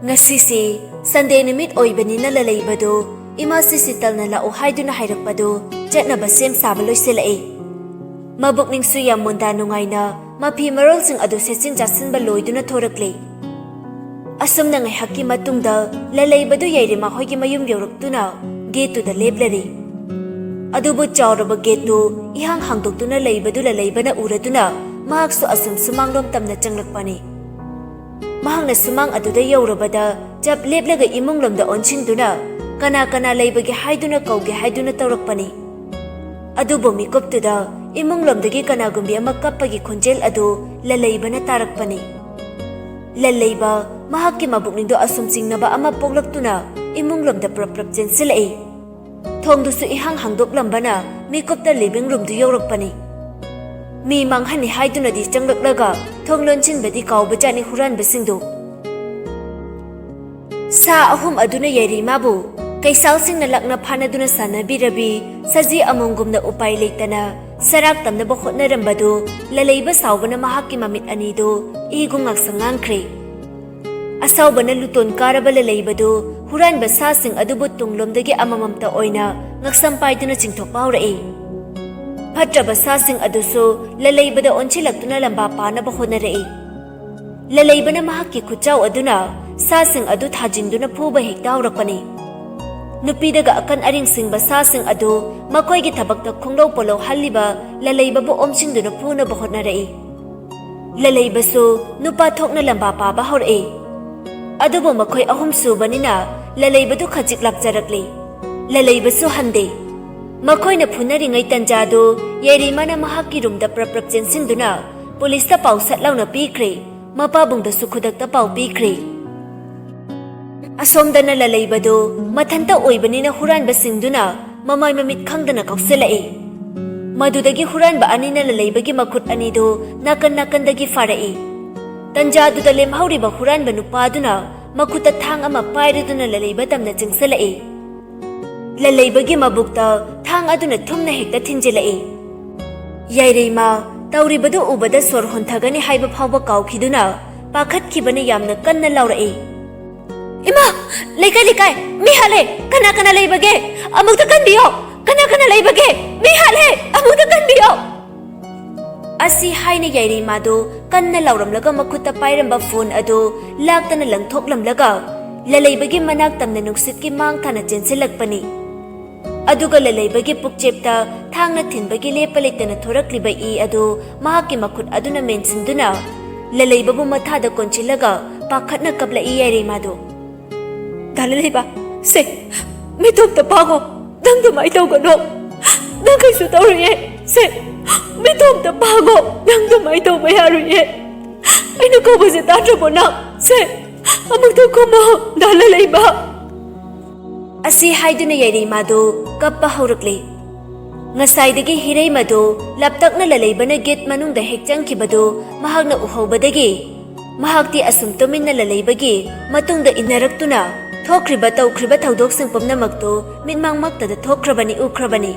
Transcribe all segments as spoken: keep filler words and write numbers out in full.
ꯉꯁꯤꯁꯤ ꯁꯟꯗꯦ ꯅꯨꯃꯤꯠ ꯑꯣꯏꯕꯅꯤꯅ ꯂꯂꯩꯕꯗꯨ ꯏꯃꯥ ꯁꯤꯁꯤꯇꯜꯅ ꯂꯥꯛꯎ ꯍꯥꯏꯗꯨꯅ ꯍꯥꯏꯔꯛꯄꯗꯨ ꯆꯠꯅꯕ ꯁꯦꯝ ꯁꯥꯕ ꯂꯣꯏꯁꯤꯜꯂꯛꯏ꯫ ꯃꯕꯨꯛꯅꯤꯡꯁꯨ ꯌꯥꯝ ꯃꯨꯟꯗꯥ ꯅꯨꯡꯉꯥꯏꯅ ꯃꯐꯤ ꯃꯔꯣꯜꯁꯤꯡ ꯑꯗꯨ ꯁꯦꯠꯆꯤꯟ ꯆꯥꯁꯤꯟꯕ ꯂꯣꯏꯗꯨꯅ ꯊꯣꯔꯛꯂꯤ꯫ ꯑꯁꯨꯝꯅ ꯉꯥꯏꯍꯥꯛꯀꯤ ꯃꯇꯨꯡꯗ ꯂꯂꯩꯕꯗꯨ ꯌꯥꯏꯔꯤꯃꯥ ꯍꯣꯏꯒꯤ ꯃꯌꯨꯝ ꯌꯧꯔꯛꯇꯨꯅ ꯒꯦꯠꯇꯨꯗ ꯂꯦꯞꯂꯔꯤ꯫ ꯑꯗꯨꯕꯨ ꯆꯥꯎꯔꯕ ꯒꯦꯠꯇꯨ ꯏꯍꯥꯡ ꯍꯥꯡꯗꯣꯛꯇꯨꯅ ꯂꯩꯕꯗꯨ ꯂꯂꯩꯕꯅ ꯎꯔꯗꯨꯅ ꯃꯍꯥꯛꯁꯨ ꯑꯁꯨꯝ ꯁꯨꯃꯥꯡꯂꯣꯝ ꯇꯝꯅ ꯆꯪꯂꯛꯄꯅꯤ꯫ ꯃꯍꯥꯛꯅ ꯁꯨꯃꯥꯡ ꯑꯗꯨꯗ ꯌꯧꯔꯕꯗ ꯆꯞ ꯂꯦꯞꯂꯒ ꯏꯃꯨꯡꯂꯣꯝꯗ ꯑꯣꯟꯁꯤꯟꯗꯨꯅ ꯀꯅꯥ ꯀꯅꯥ ꯂꯩꯕꯒꯦ ꯍꯥꯏꯗꯨꯅ ꯀꯧꯒꯦ ꯍꯥꯏꯗꯨꯅ ꯇꯧꯔꯛꯄꯅꯤ꯫ ꯑꯗꯨꯕꯨ ꯃꯤꯀꯨꯞꯇꯨꯗ ꯏꯃꯨꯡꯂꯣꯝꯗꯒꯤ ꯀꯅꯥꯒꯨꯝꯕꯤ ꯑꯃ ꯀꯞꯄꯒꯤ ꯈꯣꯟꯖꯦꯜ ꯑꯗꯨ ꯂꯂꯩꯕꯅ ꯇꯥꯔꯛꯄꯅꯤ꯫ ꯂꯂꯩꯕ ꯃꯍꯥꯛꯀꯤ ꯃꯕꯨꯛꯅꯤꯡꯗꯣ ꯑꯁꯨꯝ ꯆꯤꯡꯅꯕ ꯑꯃ ꯄꯣꯛꯂꯛꯇꯨꯅ ꯏꯃꯨꯡꯂꯣꯝꯗ ꯄ꯭ꯔꯞ ꯄ꯭ꯔꯞ ꯆꯦꯟꯁꯤꯜꯂꯛꯏ꯫ ꯊꯣꯡꯗꯨꯁꯨ ꯏꯍꯥꯡ ꯍꯥꯡꯗꯣꯛꯂꯝꯕꯅ ꯃꯤꯀꯨꯞꯇ ꯂꯤꯚꯤꯡ ꯔꯨꯝꯗꯨ ꯌꯧꯔꯛꯄꯅꯤ꯫ ꯃꯤ ꯃꯥꯡꯍꯟꯅꯤ ꯍꯥꯏꯗꯨꯅꯗꯤ ꯆꯪꯂꯛꯂꯒ ꯊꯣꯡ ꯂꯣꯟꯁꯤꯟꯕꯗꯤ ꯀꯥꯎꯕꯖꯥꯠꯅꯤ ꯍꯨꯔꯥꯟꯕꯁꯤꯡꯗꯨ꯫ ꯁꯥ ꯑꯍꯨꯝ ꯑꯗꯨꯅ ꯌꯥꯏꯔꯤꯃꯥꯕꯨ ꯀꯩꯁꯥꯜꯁꯤꯡꯅ ꯂꯥꯛꯅ ꯐꯥꯅꯗꯨꯅ ꯁꯥꯟꯅꯕꯤꯔꯕꯤ ꯁꯖꯤ ꯑꯃꯣꯝꯒꯨꯝꯅ ꯎꯄꯥꯏ ꯂꯩꯇꯅ ꯁꯔꯥꯛ ꯇꯝꯅꯕ ꯍꯣꯠꯅꯔꯝꯕꯗꯨ ꯂꯂꯩꯕ ꯁꯥꯎꯕꯅ ꯃꯍꯥꯛꯀꯤ ꯃꯃꯤꯠ ꯑꯅꯤꯗꯨ ꯏꯒꯨꯝ ꯉꯥꯛꯁꯪ ꯉꯥꯡꯈ꯭ꯔꯦ꯫ ꯑꯁꯥꯎꯕꯅ ꯂꯨꯇꯣꯟ ꯀꯥꯔꯕ ꯂꯂꯩꯕꯗꯨ ꯍꯨꯔꯥꯟꯕ ꯁꯥꯁꯤꯡ ꯑꯗꯨꯕꯨ ꯇꯨꯡꯂꯣꯝꯗꯒꯤ ꯑꯃꯃꯝꯇ ꯑꯣꯏꯅ ꯉꯛꯁꯝ ꯄꯥꯏꯗꯨꯅ ꯆꯤꯡꯊꯣꯛꯄ ꯍꯧꯔꯛꯏ꯫ ꯐꯠꯇ꯭ꯔꯕ ꯁꯥꯁꯤꯡ ꯑꯗꯨꯁꯨ ꯂꯂꯩꯕꯗ ꯑꯣꯟꯁꯤꯜꯂꯛꯇꯨꯅ ꯂꯝꯕꯥ ꯄꯥꯅꯕ ꯍꯣꯠꯅꯔꯛꯏ꯫ ꯂꯂꯩꯕꯅ ꯃꯍꯥꯛꯀꯤ ꯈꯨꯠꯆꯥꯎ ꯑꯗꯨꯅ ꯁꯥꯁꯤꯡ ꯑꯗꯨ ꯊꯥꯖꯤꯟꯗꯨꯅ ꯐꯨꯕ ꯍꯦꯛꯇ ꯍꯧꯔꯛꯄꯅꯤ꯫ ꯅꯨꯄꯤꯗꯒ ꯑꯀꯟ ꯑꯔꯤꯡ ꯁꯤꯡꯕ ꯁꯥꯁꯤꯡ ꯑꯗꯨ ꯃꯈꯣꯏꯒꯤ ꯊꯕꯛꯇ ꯈꯣꯡꯂꯧ ꯄꯣꯂꯧ ꯍꯜꯂꯤꯕ ꯂꯂꯩꯕꯕꯨ ꯑꯣꯝꯁꯤꯟꯗꯨꯅ ꯐꯨꯅꯕ ꯍꯣꯠꯅꯔꯛꯏ꯫ ꯂꯂꯩꯕꯁꯨ ꯅꯨꯄꯥ ꯊꯣꯛꯅ ꯂꯝꯕꯥ ꯄꯥꯕ ꯍꯧꯔꯛꯏ꯫ ꯑꯗꯨꯕꯨ ꯃꯈꯣꯏ ꯑꯍꯨꯝ ꯁꯨꯕꯅꯤꯅ ꯂꯂꯩꯕꯗꯨ ꯈꯖꯤꯛ ꯂꯥꯛꯆꯔꯛꯂꯤ꯫ ꯂꯂꯩꯕꯁꯨ ꯍꯟꯗꯦ꯫ ꯃꯈꯣꯏꯅ ꯐꯨꯅꯔꯤꯉꯩ ꯇꯟꯖꯥꯗꯨ ꯌꯥꯏꯔꯤꯃꯥꯅ ꯃꯍꯥꯛꯀꯤ ꯔꯨꯝꯗ ꯄ꯭ꯔꯞ ꯄ꯭ꯔꯞ ꯆꯦꯟꯁꯤꯟꯗꯨꯅ ꯄꯨꯂꯤꯁꯇ ꯄꯥꯎ ꯁꯠ ꯂꯥꯎꯅ ꯄꯤꯈ꯭ꯔꯦ꯫ ꯃꯄꯥꯕꯨꯡꯗꯁꯨ ꯈꯨꯗꯛꯇ ꯄꯥꯎ ꯄꯤꯈ꯭ꯔꯦ꯫ ꯑꯁꯣꯝꯗꯅ ꯂꯂꯩꯕꯗꯨ ꯃꯊꯟꯇ ꯑꯣꯏꯕꯅꯤꯅ ꯍꯨꯔꯥꯟꯕꯁꯤꯡꯗꯨꯅ ꯃꯃꯥꯏ ꯃꯃꯤꯠ ꯈꯪꯗꯅ ꯀꯥꯎꯁꯤꯜꯂꯛꯏ꯫ ꯃꯗꯨꯗꯒꯤ ꯍꯨꯔꯥꯟꯕ ꯑꯅꯤꯅ ꯂꯂꯩꯕꯒꯤ ꯃꯈꯨꯠ ꯑꯅꯤꯗꯨ ꯅꯥꯀꯟ ꯅꯥꯀꯟꯗꯒꯤ ꯐꯥꯔꯛꯏ꯫ ꯇꯟꯖꯥꯗꯨꯗ ꯂꯦꯝꯍꯧꯔꯤꯕ ꯍꯨꯔꯥꯟꯕ ꯅꯨꯄꯥꯗꯨꯅ ꯃꯈꯨꯠꯇ ꯊꯥꯡ ꯑꯃ ꯄꯥꯏꯔꯗꯨꯅ ꯂꯂꯩꯕ ꯇꯝꯅ ꯆꯪꯁꯤꯜꯂꯛꯏ꯫ ꯂꯂꯩꯕꯒꯤ ꯃꯕꯨꯛꯇ ꯊꯥꯡ ꯑꯗꯨꯅ ꯊꯨꯝꯅ ꯍꯦꯛꯇ ꯊꯤꯟꯖꯤꯜꯂꯛꯏ꯫ ꯌꯥꯏꯔꯩꯃ ꯇꯧꯔꯤꯕꯗꯨ ꯎꯕꯗ ꯁꯣꯔ ꯍꯣꯟꯊꯒꯅꯤ ꯍꯥꯏꯕ ꯐꯥꯎꯕ ꯀꯥꯎꯈꯤꯗꯨꯅ ꯄꯥꯈꯠꯈꯤꯕꯅ ꯌꯥꯝꯅ ꯀꯟꯅ ꯂꯥꯎꯔꯛꯏ꯫ ꯏꯃꯥ! ꯂꯩꯀꯥꯏ, ꯂꯩꯀꯥꯏ! ꯃꯤ ꯍꯥꯠꯂꯦ! ꯀꯅꯥ ꯀꯅꯥ ꯂꯩꯕꯒꯦ? ꯑꯃꯨꯛꯇ ꯀꯟꯕꯤꯌꯣ! ꯀꯅꯥ ꯀꯅꯥ ꯂꯩꯕꯒꯦ? ꯃꯤ ꯍꯥꯠꯂꯦ! ꯑꯃꯨꯛꯇ ꯀꯟꯕꯤꯌꯣ!" ꯑꯁꯤ ꯍꯥꯏꯅ ꯌꯥꯏꯔꯩꯃꯥꯗꯨ ꯀꯟꯅ ꯂꯥꯎꯔꯝꯂꯒ ꯃꯈꯨꯠꯇ ꯄꯥꯏꯔꯝꯕ ꯐꯣꯟ ꯑꯗꯨ ꯂꯥꯛꯇꯅ ꯂꯪꯊꯣꯛꯂꯝꯂꯒ ꯂꯂꯩꯕꯒꯤ ꯃꯅꯥꯛ ꯇꯝꯅ ꯅꯨꯡꯁꯤꯠꯀꯤ ꯃꯥꯡ ꯊꯥꯅ ꯆꯦꯟꯁꯤꯜꯂꯛꯄꯅꯤ꯫ ꯑꯗꯨꯒ ꯂꯂꯩꯕꯒꯤ ꯄꯨꯛꯆꯦꯞꯇ ꯊꯥꯡꯅ ꯊꯤꯟꯕꯒꯤ ꯂꯦꯞꯄ ꯂꯩꯇꯅ ꯊꯣꯔꯛꯂꯤꯕ ꯏ ꯑꯗꯨ ꯃꯍꯥꯛꯀꯤ ꯃꯈꯨꯠ ꯑꯗꯨꯅ ꯃꯦꯟꯁꯤꯟꯗꯨꯅ ꯂꯂꯩꯕꯕꯨ ꯃꯊꯥꯗ ꯀꯣꯟꯁꯤꯜꯂꯒ ꯄꯥꯈꯠꯅ ꯀꯞꯂꯛꯏ ꯌꯥꯏꯔꯩꯃꯥꯗꯨ꯫ "ꯗꯥ ꯂꯂꯩꯕ, ꯁꯦ, ꯃꯤꯠꯇꯣꯝꯇ ꯄꯥꯡꯉꯣ, ꯅꯪ ꯑꯗꯨꯃꯥꯏꯅ ꯇꯧꯒꯅꯣ, ꯅꯪ ꯀꯩꯁꯨ ꯇꯧꯔꯣꯏꯌꯦ, ꯁꯦ, ꯃꯤꯠꯇꯣꯝꯇ ꯄꯥꯡꯉꯣ, ꯅꯪ ꯑꯗꯨꯃꯥꯏꯅ ꯇꯧꯕ ꯌꯥꯔꯣꯏꯌꯦ, ꯑꯩꯅ ꯀꯧꯕꯁꯦ ꯇꯥꯗ꯭ꯔꯕꯣ ꯅꯪ? ꯁꯦ, ꯑꯃꯨꯛꯇ ꯈꯨꯝꯃꯣ, ꯗꯥ ꯂꯂꯩꯕ!" ꯑꯁꯤ ꯍꯥꯏꯗꯨꯅ ꯌꯥꯏꯔꯩꯃꯥꯗꯨ ꯀꯞꯄ ꯍꯧꯔꯛꯂꯦ꯫ ꯉꯁꯥꯏꯗꯒꯤ ꯍꯤꯔꯩꯃꯗꯨ ꯂꯞꯇꯛꯅ ꯂꯂꯩꯕꯅ ꯒꯦꯠ ꯃꯅꯨꯡꯗ ꯍꯦꯛ ꯆꯪꯈꯤꯕꯗꯨ ꯃꯍꯥꯛꯅ ꯎꯍꯧꯕꯗꯒꯤ ꯃꯍꯥꯛꯇꯤ ꯑꯁꯨꯝ ꯇꯨꯃꯤꯟꯅ ꯂꯂꯩꯕꯒꯤ ꯃꯇꯨꯡꯗ ꯏꯟꯅꯔꯛꯇꯨꯅ ꯊꯣꯛꯈ꯭ꯔꯤꯕ ꯇꯧꯈ꯭ꯔꯤꯕ ꯊꯧꯗꯣꯛꯁꯤꯡ ꯄꯨꯝꯅꯃꯛꯇꯨ ꯃꯤꯠꯃꯥꯡꯃꯛꯇꯗ ꯊꯣꯛꯈ꯭ꯔꯕꯅꯤ, ꯎꯈ꯭ꯔꯕꯅꯤ꯫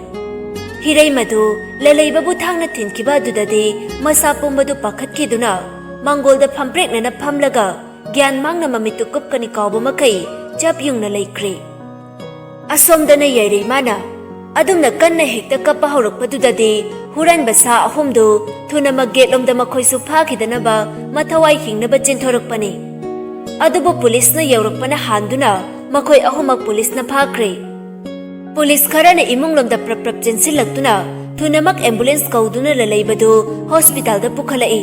ꯍꯤꯔꯩꯃꯗꯨ ꯂꯂꯩꯕꯕꯨ ꯊꯥꯡꯅ ꯊꯤꯟꯈꯤꯕ ꯑꯗꯨꯗꯗꯤ ꯃꯁꯥ ꯄꯨꯝꯕꯗꯨ ꯄꯥꯈꯠꯈꯤꯗꯨꯅ ꯃꯥꯡꯒꯣꯜꯗ ꯐꯝꯄ꯭ꯔꯦꯛꯅꯅ ꯐꯝꯂꯒ ꯒ꯭ꯌꯥꯟ ꯃꯥꯡꯅ ꯃꯃꯤꯠꯇꯨ ꯀꯨꯞꯀꯅꯤ ꯀꯥꯎꯕ ꯃꯈꯩ ꯆꯞ ꯌꯨꯡꯅ ꯂꯩꯈ꯭ꯔꯦ꯫ ꯑꯁꯣꯝꯗꯅ ꯌꯥꯏꯔꯩꯃꯥꯅ ꯑꯗꯨꯝꯅ ꯀꯟꯅ ꯍꯦꯛꯇ ꯀꯞꯄ ꯍꯧꯔꯛꯄꯗꯨꯗꯗꯤ ꯍꯨꯔꯥꯟꯕ ꯁꯥ ꯑꯍꯨꯝꯗꯨ ꯊꯨꯅꯃꯛ ꯒꯦꯠꯂꯣꯝꯗ ꯃꯈꯣꯏꯁꯨ ꯐꯥꯈꯤꯗꯅꯕ ꯃꯊꯋꯥꯏ ꯍꯤꯡꯅꯕ ꯆꯦꯟꯊꯣꯔꯛꯄꯅꯤ꯫ ꯑꯗꯨꯕꯨ ꯄꯨꯂꯤꯁꯅ ꯌꯧꯔꯛꯄꯅ ꯍꯥꯟꯗꯨꯅ ꯃꯈꯣꯏ ꯑꯍꯨꯝꯃꯛ ꯄꯨꯂꯤꯁꯅ ꯐꯥꯈ꯭ꯔꯦ꯫ ꯄꯨꯂꯤꯁ ꯈꯔꯅ ꯏꯃꯨꯡꯂꯣꯝꯗ ꯄ꯭ꯔꯞ ꯄ꯭ꯔꯞ ꯆꯦꯟꯁꯤꯜꯂꯛꯇꯨꯅ ꯊꯨꯅꯃꯛ ꯑꯦꯝꯕꯨꯂꯦꯟꯁ ꯀꯧꯗꯨꯅ ꯂꯂꯩꯕꯗꯨ ꯍꯣꯁꯄꯤꯇꯥꯜꯗ ꯄꯨꯈꯠꯂꯛꯏ꯫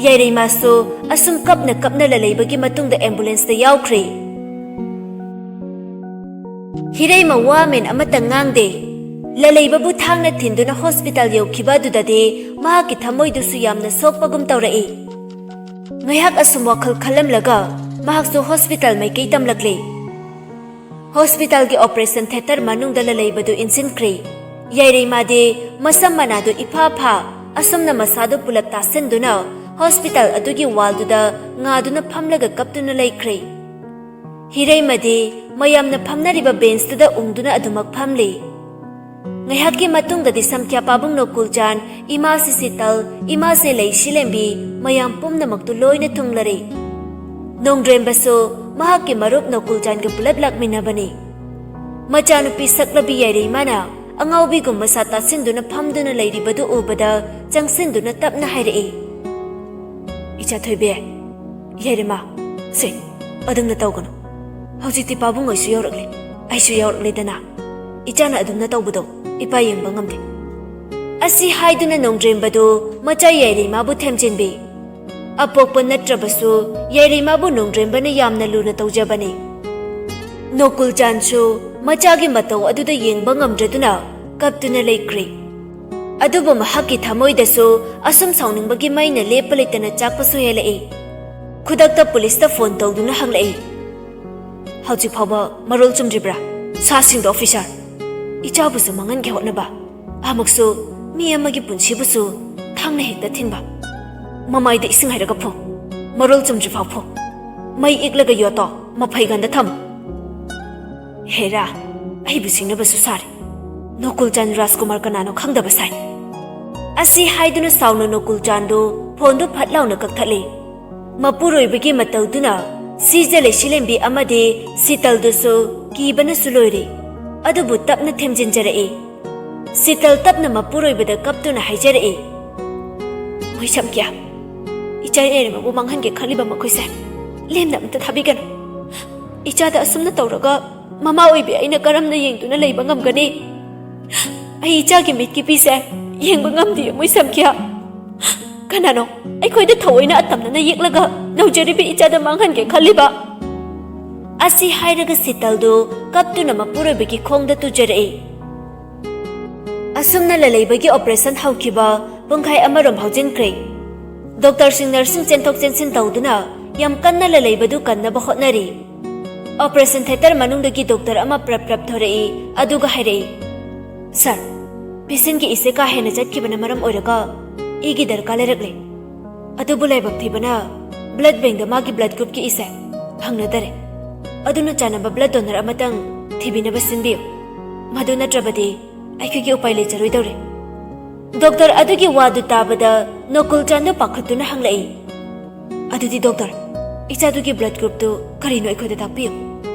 ꯌꯥꯏꯔꯩꯃꯥꯁꯨ ꯑꯁꯨꯝ ꯀꯞꯅ ꯀꯞꯅ ꯂꯂꯩꯕꯒꯤ ꯃꯇꯨꯡꯗ ꯑꯦꯝꯕꯨꯂꯦꯟꯁꯇ ꯌꯥꯎꯈ꯭ꯔꯦ꯫ ꯍꯤꯔꯩꯃ ꯋꯥ ꯃꯦꯟ ꯑꯃꯠꯇ ꯉꯥꯡꯗꯦ꯫ ꯂꯂꯩꯕꯕꯨ ꯊꯥꯡꯅ ꯊꯤꯟꯗꯨꯅ ꯍꯣꯁꯄꯤꯇꯥꯜ ꯌꯧꯈꯤꯕ ꯑꯗꯨꯗꯗꯤ ꯃꯍꯥꯛꯀꯤ ꯊꯃꯣꯏꯗꯨꯁꯨ ꯌꯥꯝꯅ ꯁꯣꯛꯄꯒꯨꯝ ꯇꯧꯔꯛꯏ꯫ ꯉꯥꯏꯍꯥꯛ ꯑꯁꯨꯝ ꯋꯥꯈꯜ ꯈꯜꯂꯝꯂꯒ ꯃꯍꯥꯛꯁꯨ ꯍꯣꯁꯄꯤꯇꯥꯜ ꯃꯥꯏꯀꯩ ꯇꯝꯂꯛꯂꯦ꯫ ꯍꯣꯁꯄꯤꯇꯥꯜꯒꯤ ꯑꯣꯄꯔꯦꯁꯟ ꯊꯤꯌꯦꯇꯔ ꯃꯅꯨꯡꯗ ꯂꯂꯩꯕꯗꯨ ꯏꯟꯁꯤꯟꯈ꯭ꯔꯦ꯫ ꯌꯥꯏꯔꯩꯃꯥꯗꯤ ꯃꯁꯝ ꯃꯅꯥꯗꯨ ꯏꯐꯥ ꯐꯥ, ꯑꯁꯨꯝꯅ ꯃꯁꯥꯗꯨ ꯄꯨꯂꯞ ꯇꯥꯁꯤꯟꯗꯨꯅ ꯍꯣꯁꯄꯤꯇꯥꯜ ꯑꯗꯨꯒꯤ ꯋꯥꯜꯗꯨꯗ ꯉꯥꯗꯨꯅ ꯐꯝꯂꯒ ꯀꯞꯇꯨꯅ ꯂꯩꯈ꯭ꯔꯦ꯫ ꯍꯤꯔꯩꯃꯗꯤ ꯃꯌꯥꯝꯅ ꯐꯝꯅꯔꯤꯕ ꯕꯦꯟꯁꯇꯨꯗ ꯎꯪꯗꯨꯅ ꯑꯗꯨꯃꯛ ꯐꯝꯂꯤ꯫ ꯉꯥꯏꯍꯥꯛꯀꯤ ꯃꯇꯨꯡꯗꯗꯤ ꯁꯝꯈ꯭ꯌꯥ ꯄꯥꯕꯨꯡ ꯅꯣꯀꯨꯜꯆꯥꯟ, ꯏꯃꯥꯁꯤ ꯁꯤꯇꯜ, ꯏꯃꯥꯁꯤ ꯂꯩꯁꯤꯂꯦꯝꯕꯤ, ꯃꯌꯥꯝ ꯄꯨꯝꯅꯃꯛꯇꯨ ꯂꯣꯏꯅ ꯊꯨꯡꯂꯔꯦ꯫ ꯅꯣꯡꯗ꯭ꯔꯦꯝꯕꯁꯨ ꯃꯍꯥꯛꯀꯤ ꯃꯔꯨꯞ ꯅꯣꯀꯨꯜꯆꯥꯟꯒ ꯄꯨꯂꯞ ꯂꯥꯛꯃꯤꯟꯅꯕꯅꯤ꯫ ꯃꯆꯥꯅꯨꯄꯤ ꯁꯛꯂꯕꯤ ꯌꯥꯏꯔꯩꯃꯥꯅ ꯑꯉꯥꯎꯕꯤꯒꯨꯝ ꯃꯁꯥ ꯇꯥꯁꯤꯟꯗꯨꯅ ꯐꯝꯗꯨꯅ ꯂꯩꯔꯤꯕꯗꯨ ꯎꯕꯗ ꯆꯪꯁꯤꯟꯗꯨꯅ ꯇꯞꯅ ꯍꯥꯏꯔꯛꯏ, "ꯏꯆꯥ ꯊꯣꯏꯕꯤ, ꯌꯥꯏꯔꯩꯃꯥ, ꯁꯦ, ꯑꯗꯨꯝꯅ ꯇꯧꯒꯅꯨ꯫ ꯍꯧꯖꯤꯛꯇꯤ ꯄꯥꯕꯨꯡ ꯍꯣꯏꯁꯨ ꯌꯧꯔꯛꯂꯦ, ꯑꯩꯁꯨ ꯌꯧꯔꯛꯂꯦꯗꯅ꯫ ꯏꯆꯥꯅ ꯑꯗꯨꯝꯅ ꯇꯧꯕꯗꯣ ꯏꯄꯥ ꯌꯦꯡꯕ ꯉꯝꯗꯦ"꯫ ꯑꯁꯤ ꯍꯥꯏꯗꯨꯅ ꯅꯣꯡꯗ꯭ꯔꯦꯝꯕꯗꯨ ꯃꯆꯥ ꯌꯥꯏꯔꯩꯃꯥꯕꯨ ꯊꯦꯝꯖꯤꯟꯕꯤ꯫ ꯑꯄꯣꯛꯄ ꯅꯠꯇ꯭ꯔꯕꯁꯨ ꯌꯥꯏꯔꯩꯃꯥꯕꯨ ꯅꯣꯡꯗ꯭ꯔꯦꯝꯕꯅ ꯌꯥꯝꯅ ꯂꯨꯅ ꯇꯧꯖꯕꯅꯤ꯫ ꯅꯣꯀꯨꯜꯆꯥꯟꯁꯨ ꯃꯆꯥꯒꯤ ꯃꯇꯧ ꯑꯗꯨꯗ ꯌꯦꯡꯕ ꯉꯝꯗ꯭ꯔꯗꯨꯅ ꯀꯞꯇꯨꯅ ꯂꯩꯈ꯭ꯔꯦ꯫ ꯑꯗꯨꯕꯨ ꯃꯍꯥꯛꯀꯤ ꯊꯃꯣꯏꯗꯁꯨ ꯑꯁꯨꯝ ꯁꯥꯎꯅꯤꯡꯕꯒꯤ ꯃꯩꯅ ꯂꯦꯞꯄ ꯂꯩꯇꯅ ꯆꯥꯛꯄꯁꯨ ꯍꯦꯜꯂꯛꯏ꯫ ꯈꯨꯗꯛꯇ ꯄꯨꯂꯤꯁꯇ ꯐꯣꯟ ꯇꯧꯗꯨꯅ ꯍꯪꯂꯛꯏ, "ꯍꯧꯖꯤꯛ ꯐꯥꯎꯕ ꯃꯔꯣꯜ ꯆꯨꯝꯗ꯭ꯔꯤꯕ꯭ꯔꯥ?" "ꯁꯥꯁꯤꯡꯗꯣ ꯑꯣꯐꯤꯁꯥꯔ, ꯏꯆꯥꯕꯨꯁꯨ ꯃꯥꯡꯍꯟꯒꯦ ꯍꯣꯠꯅꯕ, ꯑꯃꯨꯛꯁꯨ ꯃꯤ ꯑꯃꯒꯤ ꯄꯨꯟꯁꯤꯕꯨꯁꯨ ꯊꯥꯡꯅ ꯍꯦꯛꯇ ꯊꯤꯟꯕ꯫ ꯃꯃꯥꯏꯗ ꯏꯁꯤꯡ ꯍꯩꯔꯒ ꯐꯨ, ꯃꯔꯣꯜ ꯆꯨꯝꯗ꯭ꯔꯤ ꯐꯥꯎ ꯐꯨ꯫ ꯃꯩ ꯏꯛꯂꯒ ꯌꯣꯠꯇꯣ ꯃꯐꯩꯒꯟꯗ ꯊꯝꯃꯨ"꯫ ꯍꯦꯔꯥ, ꯑꯩꯕꯨ ꯁꯤꯡꯅꯕꯁꯨ ꯁꯥꯔꯤ꯫ ꯅꯣꯀꯨꯜꯆꯥꯟ ꯔꯥꯖꯀꯨꯃꯥꯔ ꯀꯅꯥꯅꯣ ꯈꯪꯗꯕ ꯁꯥꯏ꯫ ꯑꯁꯤ ꯍꯥꯏꯗꯨꯅ ꯁꯥꯎꯅ ꯅꯣꯀꯨꯜꯆꯥꯟꯗꯨ ꯐꯣꯟꯗꯨ ꯐꯠ ꯂꯥꯎꯅ ꯀꯛꯊꯠꯂꯤ꯫ ꯃꯄꯨꯔꯣꯏꯕꯒꯤ ꯃꯇꯧꯗꯨꯅ ꯁꯤꯖ ꯂꯩꯁꯤꯂꯦꯝꯕꯤ ꯑꯃꯗꯤ ꯁꯤꯇꯜꯗꯨꯁꯨ ꯀꯤꯕꯅꯁꯨ ꯂꯣꯏꯔꯦ꯫ ꯑꯗꯨꯕꯨ ꯇꯞꯅ ꯊꯦꯝꯖꯤꯟꯖꯔꯛꯏ꯫ ꯁꯤꯇꯜ ꯇꯞꯅ ꯃꯄꯨꯔꯣꯏꯕꯗ ꯀꯞꯇꯨꯅ ꯍꯥꯏꯖꯔꯛꯏ, "ꯃꯣꯏꯁꯝꯀꯤꯌꯥ, ꯏꯆꯥ ꯌꯥꯏꯔꯩꯃꯥꯕꯨ ꯃꯥꯡꯍꯟꯒꯦ ꯈꯜꯂꯤꯕ ꯃꯈꯣꯏꯁꯦ ꯂꯦꯝꯅ ꯑꯝꯇ ꯊꯥꯕꯤꯒꯅꯨ꯫ ꯏꯆꯥꯗ ꯑꯁꯨꯝꯅ ꯇꯧꯔꯒ ꯃꯃꯥ ꯑꯣꯏꯕꯤ ꯑꯩꯅ ꯀꯔꯝꯅ ꯌꯦꯡꯗꯨꯅ ꯂꯩꯕ ꯉꯝꯒꯅꯤ? ꯑꯩ ꯏꯆꯥꯒꯤ ꯃꯤꯠꯀꯤ ꯄꯤꯁꯦ ꯌꯦꯡꯕ ꯉꯝꯗꯦ, ꯃꯣꯏꯁꯝꯀꯤꯌꯥ꯫ ꯀꯅꯥꯅꯣ ꯑꯩꯈꯣꯏꯗ ꯊꯑꯣꯏꯅ ꯑꯇꯝꯅꯅ ꯌꯦꯛꯂꯒ ꯅꯧꯖꯔꯤꯕ ꯏꯆꯥꯗ ꯃꯥꯡꯍꯟꯒꯦ ꯈꯜꯂꯤꯕ?" ꯑꯁꯤ ꯍꯥꯏꯔꯒ ꯁꯤꯇꯜꯗꯨ ꯀꯞꯇꯨꯅ ꯃꯄꯨꯔꯣꯏꯕꯒꯤ ꯈꯣꯡꯗ ꯇꯨꯖꯔꯛꯏ꯫ ꯑꯁꯨꯝꯅ ꯂꯂꯩꯕꯒꯤ ꯑꯣꯄꯔꯦꯁꯟ ꯍꯧꯈꯤꯕ ꯄꯨꯡꯈꯥꯏ ꯑꯃꯔꯣꯝ ꯍꯧꯖꯤꯟꯈ꯭ꯔꯦ꯫ ꯗꯣꯛꯇꯔꯁꯤꯡ, ꯅꯔꯁꯁꯤꯡ ꯆꯦꯟꯊꯣꯛ ꯆꯦꯟꯁꯤꯟ ꯇꯧꯗꯨꯅ ꯌꯥꯝ ꯀꯟꯅ ꯂꯂꯩꯕꯗꯨ ꯀꯟꯅꯕ ꯍꯣꯠꯅꯔꯤ꯫ ꯑꯣꯄꯔꯦꯁꯟ ꯊꯤꯌꯦꯇꯔ ꯃꯅꯨꯡꯗꯒꯤ ꯗꯣꯛꯇꯔ ꯑꯃ ꯄ꯭ꯔꯞ ꯄ꯭ꯔꯞ ꯊꯣꯔꯛꯏ, ꯑꯗꯨꯒ ꯍꯥꯏꯔꯛꯏ, "ꯁꯥꯔ, ꯄꯦꯁꯦꯟꯒꯤ ꯏꯁꯦ ꯀꯥ ꯍꯦꯟꯅ ꯆꯠꯈꯤꯕꯅ ꯃꯔꯝ ꯑꯣꯏꯔꯒ ꯏꯒꯤ ꯗꯔꯀꯥꯔ ꯂꯩꯔꯛꯂꯦ꯫ ꯑꯗꯨꯕꯨ ꯂꯥꯏꯕꯛ ꯊꯤꯕꯅ ꯕ꯭ꯂꯗ ꯕꯦꯡꯗ ꯃꯥꯒꯤ ꯕ꯭ꯂꯗ ꯒ꯭ꯔꯨꯞꯀꯤ ꯏꯁꯦ ꯐꯪꯅꯗꯔꯦ꯫ ꯑꯗꯨꯅ ꯆꯥꯟꯅꯕ ꯕ꯭ꯂꯗ ꯗꯣꯅꯔ ꯑꯃꯇꯪ ꯊꯤꯕꯤꯅꯕ ꯁꯤꯟꯕꯤꯌꯨ꯫ ꯃꯗꯨ ꯅꯠꯇ꯭ꯔꯕꯗꯤ ꯑꯩꯈꯣꯏꯒꯤ ꯎꯄꯥꯏ ꯂꯩꯖꯔꯣꯏꯗꯧꯔꯦ"꯫ ꯗꯣꯛꯇꯔ ꯑꯗꯨꯒꯤ ꯋꯥꯗꯨ ꯇꯥꯕꯗ ꯅꯣꯀꯨꯜꯆꯥꯟꯗꯨ ꯄꯥꯈꯠꯇꯨꯅ ꯍꯪꯂꯛꯏ, "ꯑꯗꯨꯗꯤ ꯗꯣꯛꯇꯔ, ꯏꯆꯥꯗꯨꯒꯤ blood groupꯇꯨ ꯀꯔꯤꯅꯣ ꯑꯩꯈꯣꯏꯗ ꯇꯥꯛꯄꯤꯌꯨ꯫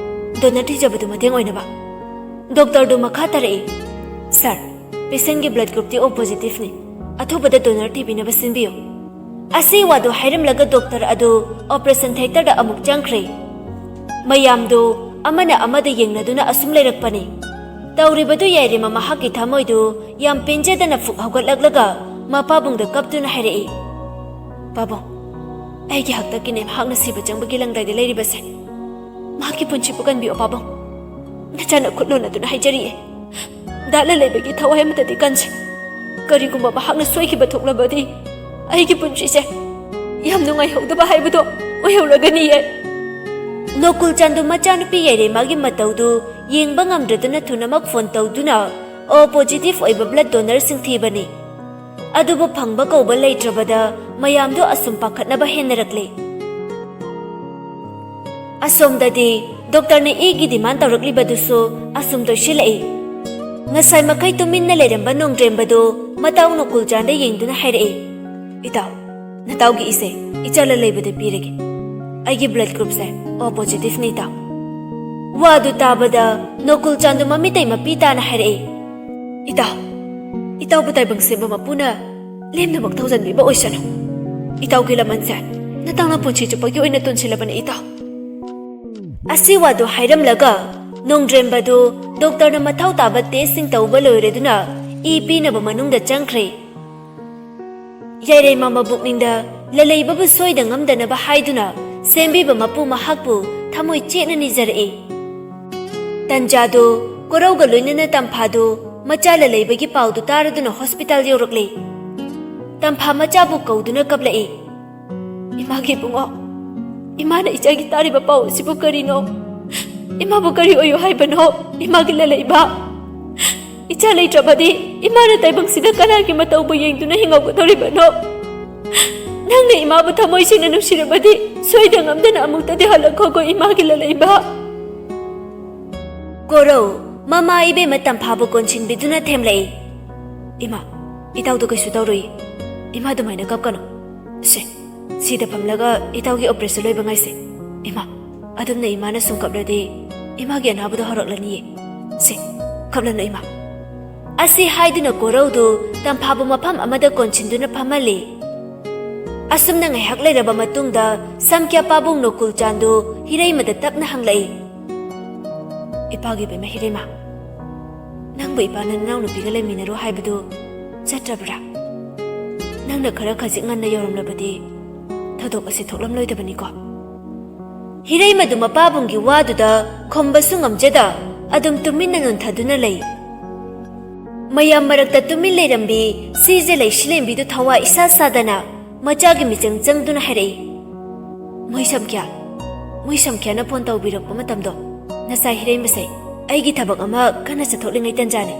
Donor ꯊꯤꯖꯕꯗꯨ ꯃꯇꯦꯡ ꯑꯣꯏꯅꯕ꯫ ꯗꯣꯛꯇꯔꯗꯨ ꯃꯈꯥ ꯇꯥꯔꯛꯏ, "Sir, patientꯀꯤ blood groupꯇꯤ O positiveꯅꯤ꯫ ꯑꯊꯨꯕꯗ donor ꯊꯤꯕꯤꯅꯕ ꯁꯤꯟꯕꯤꯌꯨ"꯫ ꯑꯁꯤ ꯋꯥꯗꯨ ꯍꯥꯏꯔꯝꯂꯒ ꯗꯣꯛꯇꯔ ꯑꯗꯨ operation theatreꯗ ꯑꯃꯨꯛ ꯆꯪꯈ꯭ꯔꯦ꯫ ꯃꯌꯥꯝꯗꯨ ꯑꯃꯅ ꯑꯃꯗ ꯌꯦꯡꯅꯗꯨꯅ ꯑꯁꯨꯝ ꯂꯩꯔꯛꯄꯅꯤ꯫ ꯇꯧꯔꯤꯕꯗꯨ ꯌꯥꯏꯔꯦꯝꯃ ꯃꯍꯥꯛꯀꯤ ꯊꯃꯣꯏꯗꯨ ꯌꯥꯝ ꯄꯦꯟꯖꯗꯅ ꯐꯨꯛ ꯍꯧꯒꯠꯂꯛꯂꯒ ꯃꯄꯥꯕꯨꯡꯗ ꯀꯞꯇꯨꯅ ꯍꯥꯏꯔꯛꯏ, "ꯄꯥꯕꯨꯡ, ꯑꯩꯒꯤ ꯍꯥꯛꯇꯛꯀꯤꯅꯦ ꯃꯍꯥꯛꯅ ꯁꯤꯕ ꯆꯪꯕꯒꯤ ꯂꯪꯗꯥꯏꯗ ꯂꯩꯔꯤꯕꯁꯦ꯫ ꯃꯍꯥꯛꯀꯤ ꯄꯨꯟꯁꯤꯕꯨ ꯀꯟꯕꯤꯌꯣ ꯄꯥꯕꯨꯡ꯫ ꯅꯆꯥꯅ ꯈꯨꯠ ꯂꯣꯟꯅꯗꯨꯅ ꯍꯥꯏꯖꯔꯤꯌꯦ꯫ ꯗꯥ ꯂꯂꯩꯕꯒꯤ ꯊꯋꯥꯏ ꯑꯃꯠꯇꯗꯤ ꯀꯟꯁꯤ꯫ ꯀꯔꯤꯒꯨꯝꯕ ꯃꯍꯥꯛꯅ ꯁꯣꯏꯈꯤꯕ ꯊꯣꯛꯂꯕꯗꯤ ꯑꯩꯒꯤ ꯄꯨꯟꯁꯤꯁꯦ ꯌꯥꯝ ꯅꯨꯡꯉꯥꯏꯍꯧꯗꯕ ꯍꯥꯏꯕꯗꯣ ꯑꯣꯏꯍꯧꯔꯒꯅꯤꯌꯦ"꯫ ꯅꯣꯀꯨꯜ ꯆꯥꯟꯗꯨ ꯃꯆꯥꯅꯨꯄꯤ ꯌꯥꯏꯔꯦꯝꯃꯒꯤ ꯃꯇꯧꯗꯨ ꯌꯦꯡꯕ ꯉꯝꯗ꯭ꯔꯗꯨꯅ ꯊꯨꯅꯃꯛ phone ꯇꯧꯗꯨꯅ O positive ꯑꯣꯏꯕ blood donorꯁꯤꯡ ꯊꯤꯕꯅꯤ꯫ ꯑꯗꯨꯕꯨ ꯐꯪꯕ ꯀꯧꯕ ꯂꯩꯇ꯭ꯔꯕꯗ ꯃꯌꯥꯝꯗꯨ ꯑꯁꯨꯝ ꯄꯥꯈꯠꯅꯕ ꯍꯦꯟꯅꯔꯛꯂꯦ꯫ ꯑꯁꯣꯝꯗꯗꯤ ꯗꯣꯛꯇꯔꯅ Aꯒꯤ demand ꯇꯧꯔꯛꯂꯤꯕꯗꯨꯁꯨ ꯑꯁꯨꯝ ꯇꯣꯏꯁꯤꯜꯂꯛꯏ꯫ ꯉꯁꯥꯏ ꯃꯈꯩ ꯇꯨꯃꯤꯟꯅ ꯂꯩꯔꯝꯕ ꯅꯣꯡꯗ꯭ꯔꯦꯝꯕꯗꯨ ꯃꯇꯥꯎ ꯅꯣꯀꯨꯜ ꯆꯥꯟꯗ ꯌꯦꯡꯗꯨꯅ ꯍꯥꯏꯔꯛꯏ, "ꯏꯇꯥꯎ, ꯅꯇꯥꯎꯒꯤ ꯏꯆꯦ, ꯏꯆꯥ ꯂꯂꯩꯕꯗ ꯄꯤꯔꯒꯦ꯫ ꯑꯩꯒꯤ blood groupꯁꯦ O positiveꯅꯤ ꯏꯇꯥꯎ"꯫ ꯋꯥꯗꯨ ꯇꯥꯕꯗ ꯅꯣꯀꯨꯜ ꯆꯥꯟꯗꯨ ꯃꯃꯤꯇꯩ ꯃꯄꯤ ꯇꯥꯅ ꯍꯥꯏꯔꯛꯏ, "ꯏꯇꯥꯎ, ꯏꯇꯥꯎꯕꯨ ꯇꯥꯏꯕꯪ ꯁꯦꯝꯕ ꯃꯄꯨꯅ ꯂꯦꯝꯅꯃꯛ ꯊꯧꯖꯟꯕꯤꯕ ꯑꯣꯏꯁꯅꯨ꯫ ꯏꯇꯥꯎꯒꯤ ꯂꯃꯟꯁꯦ ꯅꯇꯥꯎꯅ ꯄꯨꯟꯁꯤ ꯆꯨꯞꯄꯒꯤ ꯑꯣꯏꯅ ꯇꯣꯟꯁꯤꯜꯂꯕꯅꯤ ꯏꯇꯥꯎ"꯫ ꯑꯁꯤ ꯋꯥꯗꯨ ꯍꯥꯏꯔꯝꯂꯒ ꯅꯣꯡꯗ꯭ꯔꯦꯝꯕꯗꯨ ꯗꯣꯛꯇꯔꯅ ꯃꯊꯧ ꯇꯥꯕ testꯁꯤꯡ ꯇꯧꯕ ꯂꯣꯏꯔꯗꯨꯅ ꯏ ꯄꯤꯅꯕ ꯃꯅꯨꯡꯗ ꯆꯪꯈ꯭ꯔꯦ꯫ ꯌꯥꯏꯔꯩꯃ ꯃꯕꯨꯛꯅꯤꯡꯗ ꯂꯂꯩꯕꯕꯨ ꯁꯣꯏꯗ ꯉꯝꯗꯅꯕ ꯍꯥꯏꯗꯨꯅ ꯁꯦꯝꯕꯤꯕ ꯃꯄꯨ ꯃꯍꯥꯛꯄꯨ ꯊꯃꯣꯏ ꯆꯦꯠꯅ ꯅꯤꯖꯔꯛꯏ꯫ ꯇꯟꯖꯥꯗꯨ ꯀꯣꯔꯧꯒ ꯂꯣꯏꯅꯅ ꯇꯝꯐꯥꯗꯨ ꯃꯆꯥ ꯂꯂꯩꯕꯒꯤ ꯄꯥꯎꯗꯨ ꯇꯥꯔꯗꯨꯅ hospital ꯌꯧꯔꯛꯂꯦ꯫ ꯇꯝꯐꯥ ꯃꯆꯥꯕꯨ ꯀꯧꯗꯨꯅ ꯀꯞꯂꯛꯏ꯫ "ꯏꯃꯥꯒꯤ ꯏꯕꯨꯡꯉꯣ, ꯏꯃꯥꯅ ꯏꯆꯥꯒꯤ ꯇꯥꯔꯤꯕ ꯄꯥꯎ ꯑꯁꯤꯕꯨ ꯀꯔꯤꯅꯣ? ꯏꯃꯥꯕꯨ ꯀꯔꯤ ꯑꯣꯏꯌꯨ ꯍꯥꯏꯕꯅꯣ? ꯏꯃꯥꯒꯤ ꯂꯂꯩꯕ, ꯏꯆꯥ ꯂꯩꯇ꯭ꯔꯕꯗꯤ ꯏꯃꯥꯅ ꯇꯥꯏꯕꯪꯁꯤꯗ ꯀꯅꯥꯒꯤ ꯃꯇꯧꯕꯨ ꯌꯦꯡꯗꯨꯅ ꯍꯤꯡꯍꯧꯒꯗꯧꯔꯤꯕꯅꯣ? ꯅꯪꯅ ꯏꯃꯥꯕꯨ ꯊꯃꯣꯏ ꯁꯦꯡꯅ ꯅꯨꯡꯁꯤꯔꯕꯗꯤ ꯁꯣꯏꯗ ꯉꯝꯗꯅ ꯑꯃꯨꯛꯇꯗꯤ ꯍꯜꯂꯛꯈꯣꯀꯣ ꯏꯃꯥꯒꯤ ꯂꯂꯩꯕ"꯫ ꯀꯣꯔꯧ, ꯃꯃꯥ ꯏꯕꯦꯝꯃ ꯇꯝꯐꯥꯕꯨ ꯀꯣꯟꯁꯤꯟꯕꯤꯗꯨꯅ ꯊꯦꯝꯂꯛꯏ꯫ "ꯏꯃꯥ, ꯏꯇꯥꯎꯗꯨ ꯀꯩꯁꯨ ꯇꯧꯔꯣꯏ꯫ ꯏꯃꯥ ꯑꯗꯨꯃꯥꯏꯅ ꯀꯞꯀꯅꯨ꯫ ꯁꯦ, ꯁꯤꯗ ꯐꯝꯂꯒ ꯏꯇꯥꯎꯒꯤ operation ꯂꯣꯏꯕ ꯉꯥꯏꯁꯦ꯫ ꯏꯃꯥ, ꯑꯗꯨꯝꯅ ꯏꯃꯥꯅ ꯁꯨꯝ ꯀꯞꯂꯗꯤ ꯏꯃꯥꯒꯤ ꯑꯅꯥꯕꯗꯣ ꯍꯧꯔꯛꯂꯅꯤꯌꯦ꯫ ꯁꯦ, ꯀꯞꯂꯅꯨ ꯏꯃꯥ꯫ ꯑꯁꯤ ꯍꯥꯏꯗꯨꯅ ꯀꯣꯔꯧꯗꯨ ꯇꯝꯐꯥꯕꯨ ꯃꯐꯝ ꯑꯃꯗ ꯀꯣꯟꯁꯤꯟꯗꯨꯅ ꯐꯝꯍꯜꯂꯤ꯫ ꯑꯁꯨꯝꯅ ꯉꯥꯏꯍꯥꯛ ꯂꯩꯔꯕ ꯃꯇꯨꯡꯗ ꯁꯝꯀ꯭ꯌꯥ ꯄꯥꯕꯨꯡ ꯅꯣꯀꯨꯜ ꯆꯥꯟꯗꯨ ꯍꯤꯔꯩꯃꯗ ꯇꯞꯅ ꯍꯪꯂꯛꯏ, "ꯏꯄꯥꯒꯤ ꯕꯦꯝꯃ ꯍꯤꯔꯩꯃ, ꯅꯪꯕꯨ ꯏꯄꯥꯅ ꯅꯅꯥꯎꯅꯨꯄꯤꯒ ꯂꯩꯃꯤꯟꯅꯔꯨ ꯍꯥꯏꯕꯗꯨ ꯆꯠꯇ꯭ꯔꯕ꯭ꯔꯥ? ꯅꯪꯅ ꯈꯔ ꯈꯖꯤꯛ ꯉꯟꯅ ꯌꯧꯔꯝꯂꯕꯗꯤ ꯊꯧꯗꯣꯛ ꯑꯁꯤ ꯊꯣꯛꯂꯝꯂꯣꯏꯗꯕꯅꯤꯀꯣ?" ꯍꯤꯔꯩꯃꯗꯨ ꯃꯄꯥꯕꯨꯡꯒꯤ ꯋꯥꯗꯨꯗ ꯈꯨꯝꯕꯁꯨ ꯉꯝꯖꯗ ꯑꯗꯨꯝ ꯇꯨꯃꯤꯟꯅ ꯅꯣꯟꯊꯗꯨꯅ ꯂꯩ꯫ ꯃꯌꯥꯝ ꯃꯔꯛꯇ ꯇꯨꯃꯤꯟ ꯂꯩꯔꯝꯕꯤ ꯁꯤꯖꯦ ꯂꯩꯁꯤꯂꯦꯝꯕꯤꯗꯨ ꯊꯋꯥ ꯏꯁꯥ ꯁꯥꯗꯅ ꯃꯆꯥꯒꯤ ꯃꯤꯆꯪ ꯆꯪꯗꯨꯅ ꯍꯥꯏꯔꯛꯏ, "ꯃꯣꯏ ꯁꯝꯈ꯭ꯌꯥ, ꯃꯣꯏ ꯁꯝꯈ꯭ꯌꯥꯅ ꯐꯣꯟ ꯇꯧꯕꯤꯔꯛꯄ ꯃꯇꯝꯗꯣ ꯅꯆꯥ ꯍꯤꯔꯩꯃꯁꯦ ꯑꯩꯒꯤ ꯊꯕꯛ ꯑꯃ ꯀꯟꯅ ꯆꯠꯊꯣꯛꯂꯤꯉꯩ ꯇꯟꯖꯥꯅꯤ꯫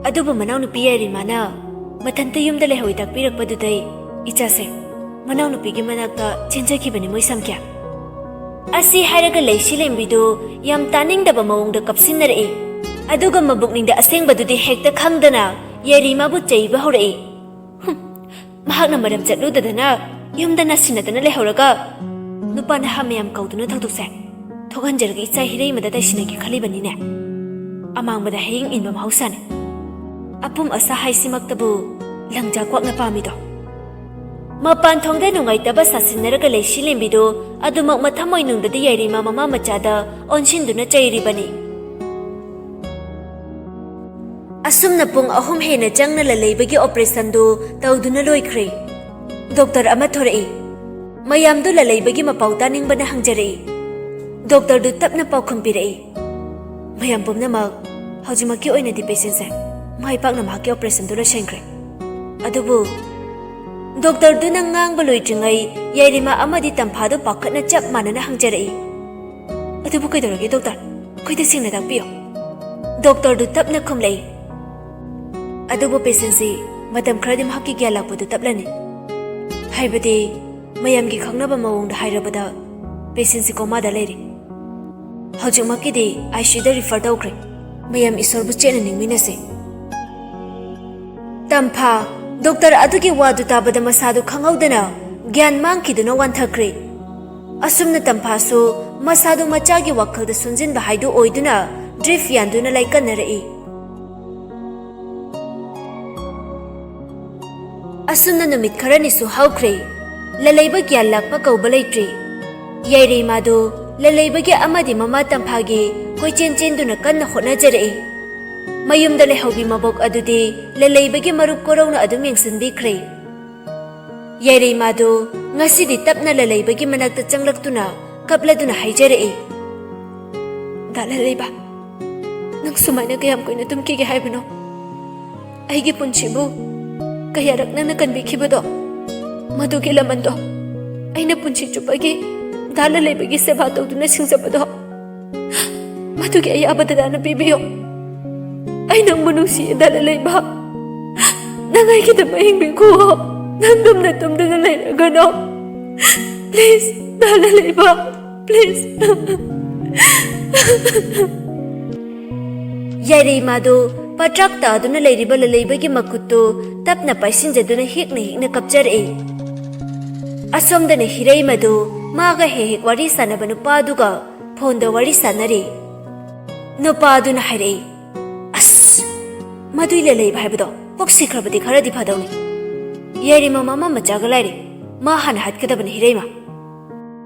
ꯑꯗꯨꯕꯨ ꯃꯅꯥꯎꯅꯨꯄꯤ ꯌꯥꯏꯔꯤꯃꯥꯅ ꯃꯊꯟꯇ ꯌꯨꯝꯗ ꯂꯩꯍꯧꯏ ꯇꯥꯛꯄꯤꯔꯛꯄꯗꯨꯗꯩ ꯏꯆꯥꯁꯦ ꯃꯅꯥꯎꯅꯨꯄꯤꯒꯤ ꯃꯅꯥꯛꯇ ꯆꯦꯟꯖꯈꯤꯕꯅꯤ ꯃꯣꯏ ꯁꯝꯈ꯭ꯌꯥ꯫" ꯑꯁꯤ ꯍꯥꯏꯔꯒ ꯂꯩꯁꯤꯂꯦꯝꯕꯤꯗꯨ ꯌꯥꯝ ꯇꯥꯅꯤꯡꯗꯕ ꯃꯑꯣꯡꯗ ꯀꯞꯁꯤꯟꯅꯔꯛꯏ꯫ ꯑꯗꯨꯒ ꯃꯕꯨꯛꯅꯤꯡꯗ ꯑꯁꯦꯡꯕꯗꯨꯗꯤ ꯍꯦꯛꯇ ꯈꯪꯗꯅ ꯌꯥꯏꯔꯤꯃꯥꯕꯨ ꯆꯩꯕ ꯍꯧꯔꯛꯏ꯫ "ꯍꯨꯝ, ꯃꯍꯥꯛꯅ ꯃꯔꯝ ꯆꯠꯂꯨꯗꯗꯅ ꯌꯨꯝꯗ ꯅꯥꯁꯤꯟꯅꯗꯅ ꯂꯩꯍꯧꯔꯒ ꯅꯨꯄꯥ ꯅꯍꯥ ꯃꯌꯥꯝ ꯀꯧꯗꯨꯅ ꯊꯧꯗꯣꯛꯁꯦ ꯊꯣꯛꯍꯟꯖꯔꯒ ꯏꯆꯥ ꯍꯤꯔꯩꯃꯗ ꯇꯩꯁꯤꯟꯅꯒꯦ ꯈꯜꯂꯤꯕꯅꯤꯅꯦ꯫ ꯑꯃꯥꯡꯕꯗ ꯍꯌꯦꯡ ꯏꯟꯕ ꯃꯍꯧꯁꯥꯅꯤ꯫ ꯑꯄꯨꯝ ꯑꯁꯥ ꯍꯥꯏꯁꯤꯃꯛꯇꯕꯨ ꯂꯪꯖꯥ ꯀ꯭ꯋꯥꯛꯅ ꯄꯥꯝꯃꯤꯗꯣ꯫" ꯃꯄꯥꯟ ꯊꯣꯡꯗ ꯅꯨꯡꯉꯥꯏꯇꯕ ꯁꯥꯁꯤꯟꯅꯔꯒ ꯂꯩꯁꯤꯂꯦꯝꯕꯤꯗꯨ ꯑꯗꯨꯃꯛ ꯃꯊꯃꯣꯏꯅꯨꯡꯗꯗꯤ ꯌꯥꯏꯔꯤꯃꯥ ꯃꯃꯥ ꯃꯆꯥꯗ ꯑꯣꯟꯁꯤꯟꯗꯨꯅ ꯆꯩꯔꯤꯕꯅꯤ꯫ ꯑꯁꯨꯝꯅ ꯄꯨꯡ ꯑꯍꯨꯝ ꯍꯦꯟꯅ ꯆꯪꯅ ꯂꯂꯩꯕꯒꯤ operationꯗꯨ ꯇꯧꯗꯨꯅ ꯂꯣꯏꯈ꯭ꯔꯦ꯫ ꯗꯣꯛꯇꯔ ꯑꯃ ꯊꯣꯔꯛꯏ꯫ ꯃꯌꯥꯝꯗꯨ ꯂꯂꯩꯕꯒꯤ ꯃꯄꯥꯎ ꯇꯥꯅꯤꯡꯕꯅ ꯍꯪꯖꯔꯛꯏ꯫ ꯗꯣꯛꯇꯔꯗꯨ ꯇꯞꯅ ꯄꯥꯎꯈꯨꯝ ꯄꯤꯔꯛꯏ, "ꯃꯌꯥꯝ ꯄꯨꯝꯅꯃꯛ, ꯍꯧꯖꯤꯛꯃꯛꯀꯤ ꯑꯣꯏꯅꯗꯤ patientꯁꯦ ꯃꯥꯏ ꯄꯥꯛꯅ ꯃꯍꯥꯛꯀꯤ operationꯗꯨ ꯂꯣꯏꯁꯤꯟꯈ꯭ꯔꯦ꯫ ꯑꯗꯨꯕꯨ ꯗꯣꯛꯇꯔꯗꯨꯅ ꯉꯥꯡꯕ ꯂꯣꯏꯗ꯭ꯔꯤꯉꯩ ꯌꯥꯏꯔꯤꯃꯥ ꯑꯃꯗꯤ ꯇꯝꯐꯥꯗꯨ ꯄꯥꯈꯠꯅ ꯆꯞ ꯃꯥꯟꯅꯅ ꯍꯪꯖꯔꯛꯏ, "ꯑꯗꯨꯕꯨ ꯀꯩꯗꯧꯔꯒꯦ ꯗꯣꯛꯇꯔ? ꯑꯩꯈꯣꯏ ꯇꯁꯦꯡꯅ ꯇꯥꯛꯄꯤꯌꯨ꯫" ꯗꯣꯛꯇꯔꯗꯨ ꯇꯞꯅ ꯈꯨꯝꯂꯛꯏ, "ꯑꯗꯨꯕꯨ patientꯁꯤ ꯃꯇꯝ ꯈꯔꯗꯤ ꯃꯍꯥꯛꯀꯤ ꯒ꯭ꯌꯥꯟ ꯂꯥꯛꯄꯗꯨ ꯇꯞꯂꯅꯤ꯫ ꯍꯥꯏꯕꯗꯤ ꯃꯌꯥꯝꯒꯤ ꯈꯪꯅꯕ ꯃꯑꯣꯡꯗ ꯍꯥꯏꯔꯕꯗ patientꯁꯤ comaꯗ ꯂꯩꯔꯤ꯫ ꯍꯧꯖꯤꯛꯃꯛꯀꯤꯗꯤ ICUꯗ refer ꯇꯧꯈ꯭ꯔꯦ꯫ ꯃꯌꯥꯝ ꯏꯁꯣꯔꯕꯨ ꯆꯦꯠꯅ ꯅꯤꯡꯃꯤꯟꯅꯁꯤ꯫" ꯇꯝꯐꯥ, ꯗꯣꯛꯇꯔ ꯑꯗꯨꯒꯤ ꯋꯥꯗꯨ ꯇꯥꯕꯗ ꯃꯁꯥꯗꯨ ꯈꯪꯍꯧꯗꯅ ꯒ꯭ꯌꯥꯟ ꯃꯥꯡꯈꯤꯗꯨꯅ ꯋꯥꯟꯊꯈ꯭ꯔꯦ꯫ ꯑꯁꯨꯝꯅ ꯇꯝꯐꯥꯁꯨ ꯃꯁꯥꯗꯨ ꯃꯆꯥꯒꯤ ꯋꯥꯈꯜꯗ ꯁꯣꯟꯖꯤꯟꯕ ꯍꯥꯏꯗꯨ ꯑꯣꯏꯗꯨꯅ ꯗ꯭ꯔꯤꯐ ꯌꯥꯟꯗꯨꯅ ꯂꯩꯀꯟꯅꯔꯛꯏ꯫ ꯑꯁꯨꯝꯅ ꯅꯨꯃꯤꯠ ꯈꯔꯅꯤꯁꯨ ꯍꯧꯈ꯭ꯔꯦ꯫ ꯂꯂꯩꯕ ꯒ꯭ꯌꯥꯟ ꯂꯥꯛꯄ ꯀꯧꯕ ꯂꯩꯇ꯭ꯔꯤ꯫ ꯌꯥꯏꯔꯩꯃꯥꯗꯨ ꯂꯂꯩꯕꯒꯤ ꯑꯃꯗꯤ ꯃꯃꯥ ꯇꯝꯐꯥꯒꯤ ꯀꯣꯏꯆꯦꯟ ꯆꯦꯟꯗꯨꯅ ꯀꯟꯅ ꯍꯣꯠꯅꯖꯔꯛꯏ꯫ ꯃꯌꯨꯝꯗ ꯂꯩꯍꯧꯕꯤ ꯃꯕꯣꯛ ꯑꯗꯨꯗꯤ ꯂꯂꯩꯕꯒꯤ ꯃꯔꯨꯞ ꯀꯣꯔꯧꯅ ꯑꯗꯨꯝ ꯌꯦꯡꯁꯤꯟꯕꯤꯈ꯭ꯔꯦ꯫ ꯌꯥꯏꯔꯩꯃꯥꯗꯨ ꯉꯁꯤꯗꯤ ꯇꯞꯅ ꯂꯂꯩꯕꯒꯤ ꯃꯅꯥꯛꯇ ꯆꯪꯂꯛꯇꯨꯅ ꯀꯞꯂꯗꯨꯅ ꯍꯥꯏꯖꯔꯛꯏ꯫ "ꯗꯥ ꯂꯂꯩꯕ, ꯅꯪ ꯁꯨꯃꯥꯏꯅ ꯀꯌꯥꯝ ꯀꯨꯏꯅ ꯇꯨꯝꯈꯤꯒꯦ ꯍꯥꯏꯕꯅꯣ? ꯑꯩꯒꯤ ꯄꯨꯟꯁꯤꯕꯨ ꯀꯌꯥꯔꯛ ꯅꯪꯅ ꯀꯟꯕꯤꯈꯤꯕꯗꯣ, ꯃꯗꯨꯒꯤ ꯂꯃꯟꯗꯣ ꯑꯩꯅ ꯄꯨꯟꯁꯤ ꯆꯨꯞꯄꯒꯤ ꯗꯥ ꯂꯂꯩꯕꯒꯤ ꯁꯦꯕꯥ ꯇꯧꯗꯨꯅ ꯁꯤꯡꯖꯕꯗꯣ, ꯃꯗꯨꯒꯤ ꯑꯌꯥꯕ ꯗꯗꯥꯅ ꯄꯤꯕꯤꯌꯣ꯫ ꯑꯩ ꯅꯪꯕꯨ ꯅꯨꯡꯁꯤꯌꯦ ꯗꯥ ꯂꯂꯩꯕ꯫ ꯅꯪ ꯑꯩꯒꯤꯗꯃꯛ ꯍꯤꯡꯕꯤꯈꯣ꯫ ꯅꯪ ꯇꯨꯝꯅ ꯇꯨꯝꯗꯨꯅ ꯂꯩꯔꯒꯅꯣ꯫ Please the ꯂꯂꯩꯕ, please." ꯌꯥꯏꯔꯩꯃꯥꯗꯨ ꯄꯇ꯭ꯔꯥꯛ ꯇꯥꯗꯨꯅ ꯂꯩꯔꯤꯕ ꯂꯂꯩꯕꯒꯤ ꯃꯈꯨꯠꯇꯨ ꯇꯞꯅ ꯄꯥꯏꯁꯤꯟꯖꯗꯨꯅ ꯍꯤꯛꯅ ꯍꯤꯛꯅ ꯀꯞꯆꯔꯛꯏ꯫ ꯑꯁꯣꯝꯗꯅ ꯍꯤꯔꯩꯃꯗꯨ ꯃꯥꯒ ꯍꯦꯛ ꯍꯦꯛ ꯋꯥꯔꯤ ꯁꯥꯟꯅꯕ ꯅꯨꯄꯥꯗꯨꯒ ꯐꯣꯟꯗ ꯋꯥꯔꯤ ꯁꯥꯟꯅꯔꯤ꯫ ꯅꯨꯄꯥꯗꯨꯅ ꯍꯥꯏꯔꯛꯏ, "ꯑꯁ, ꯃꯗꯨꯏ ꯂꯂꯩꯕ ꯍꯥꯏꯕꯗꯣ ꯄꯣꯛ ꯁꯤꯈ꯭ꯔꯕꯗꯤ ꯈꯔꯗꯤ ꯐꯗꯧꯅꯤ꯫ ꯌꯥꯏꯔꯩꯃ ꯃꯃꯥ ꯃꯆꯥꯒ ꯂꯥꯏꯔꯤ, ꯃꯥ ꯍꯥꯟꯅ ꯍꯥꯠꯀꯗꯕꯅꯤ ꯍꯤꯔꯩꯃ꯫"